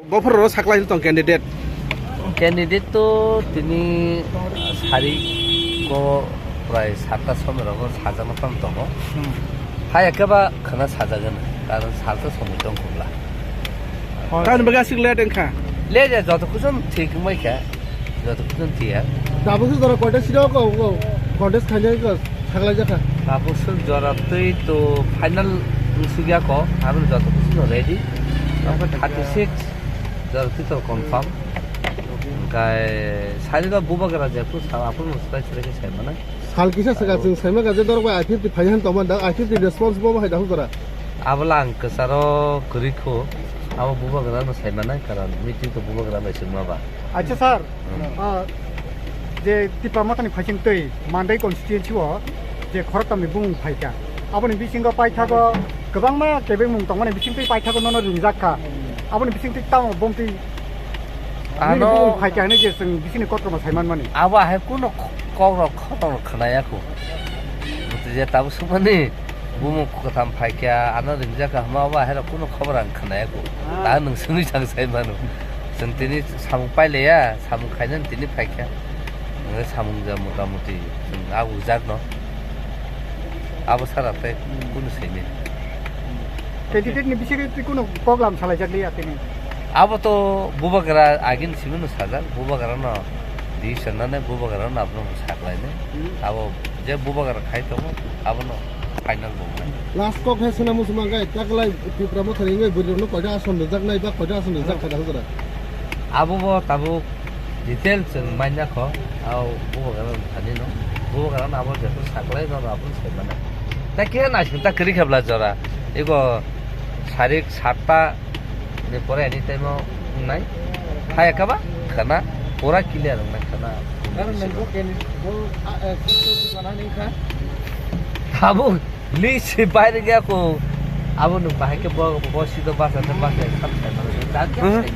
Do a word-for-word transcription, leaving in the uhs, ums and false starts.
Bophor ro saklai tong candidate. Candidate to tini sari ko prai satta somoi rogo sajakna tong tongo. Hai ekeba khana sajagan, karon salsa somoi tong khumla. Tan baga sik late engkha. Late ya, joto kusun thik mai kha, joto kusun thik ya. Tabuk sik jora koita sida ko, ko contest khainai ko saklai jakha. Tabuk sik jora twi to final sugya ko, aro joto kusun ready. Thirty six jora twi to confirm. Kai sari ba bubagra je ku sa apun mustai sari ke sai mana. Sal kisa saka chwng saima gaje dorok bai I fifty phai han tongma da, I fifty response bo hai da hukara. Abola ang kwcharo kwrwi kho, abo bubagra no sai manai, karon meeting to bubagra bai chwngma ba. Acha sir, Hmm. ah, je Tipra Mothani phaiching twi Mandai constituency o je khoroktamni bumung phaikha, aboni bisingo paithago kwbangma kebengmung tongmani bisingtwi paithago nono ringjak kha, aboni bisingtwi tamo bomtwi Ano nini bumung phaikha hinwi je chwng bisingni kotroma sai manmani. Abo hai kuno k-, kokrok khorok khwnaya kho. Mutu je tabuk sukmani bumung kwtham phaikha, ano ringjak kha hwnma abo hai rok kuno khobor ang khwnaya kho. Ah. Ta nwng swngwi chang sai mano. Chwng tini samung pailaya, samung khainani tini phaikha. Nwng samung ja mota moti chwng a ujak no. Abo sara tei Hmm. kuno saimani. Candidate ni bisingo twi kuno program salai jak liya tini. Abo to bubagra agin simi no sajak, bubagra no di sanane bubagra no abno saklai ne. Hmm. Abo je bubagra khai tongo, abo no final bo nai. Last kok hai sina musu mangai, taklai Tipra Mothani ngai buri no koida ason rijak nai ba koida ason rijak kada hujura. Abo bo tabuk Detail chwng manya kho, abo bubagra thani no, bubagra no abo jeto saklai no abo sai mano. Ta khe naising ta kwrwi khe bla jora, ego sarik satta ni pore ani time o wngnai, hai kha ba khana pura clear wngnai khana. Tabuk list se baire gya ko, abo no bahai khe bo, bo sido basa, basa sam sai mano.